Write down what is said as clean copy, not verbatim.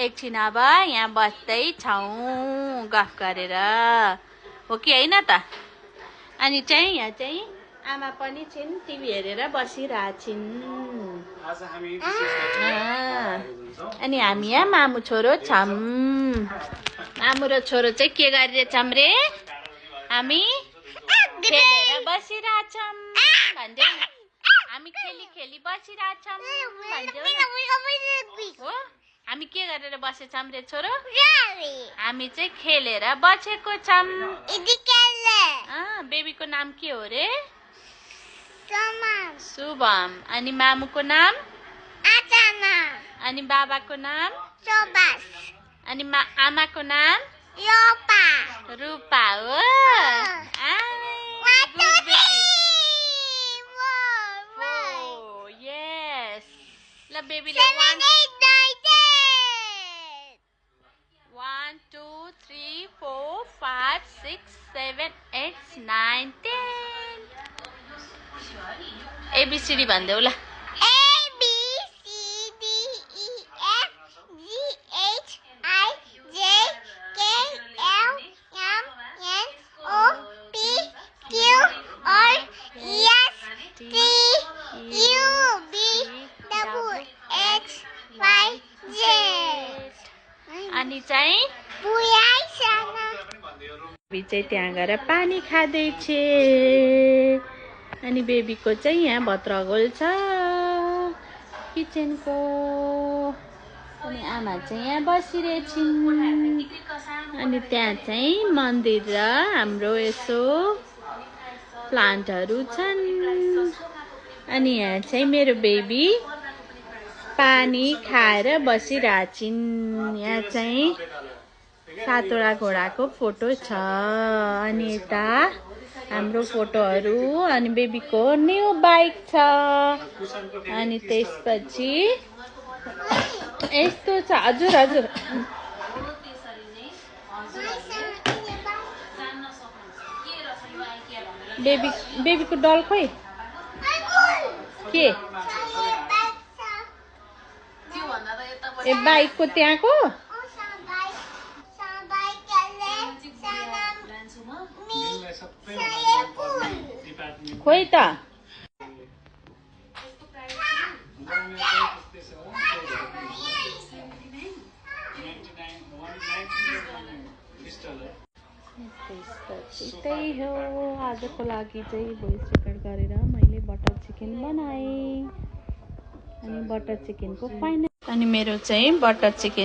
एकछिन अब यहाँ बस्दै छौँ गफ गरेर, हो कि होइन त? अनि चाहिँ यहाँ चाहिँ आमा पनि छिन्, टिभी हेरेर बसिरहेछिन्। अनि हामी यहाँ मामु छोरो छौँ। मामु र छोरो चाहिँ के गरिरहेछौँ रे? हामी खेलेर बसिरहेछौँ भन्दै, हामी खेली खेली बसिरहेछौँ हो। हामी के गरेर बसेछौँ रे छोरो? हामी चाहिँ खेलेर बसेको छौँ। बेबीको नाम के हो रे? शुभम। अनि मामुको नाम? अनि बाबाको नाम? अनि आमाको नाम? रूपा हो। यस। ल बेबीले 1 2 3 4 5 6 7 8 9 10 ABCD भन्देऊ ल। अनि चाहिँ बेबी चाहिँ त्यहाँ गएर पानी खाँदैछ। अनि बेबीको चाहिँ यहाँ भत्रगोल छ किचनको। अनि आमा चाहिँ यहाँ बसिरहेछिन्। अनि त्यहाँ चाहिँ मन्दिर र हाम्रो यसो प्लान्टहरू छन्। अनि यहाँ चाहिँ मेरो बेबी पानी खाएर बसिरहेछिन्। यहाँ चाहिँ 7वटा घोडाको फोटो छ। अनि यता हाम्रो फोटोहरू। अनि बेबीको न्यू बाइक छ। अनि त्यसपछि यस्तो छ। हजुर हजुर। बेबीको डल खोइ के? ए बाइकको त्यहाँको? खोइ त। त्यही हो आजको लागि चाहिँ भोइस रेकर्ड गरेर मैले बटर चिकन बनाएँ। अनि बटर चिकनको फाइनल। अनि मेरो चाहिँ बटर चिकन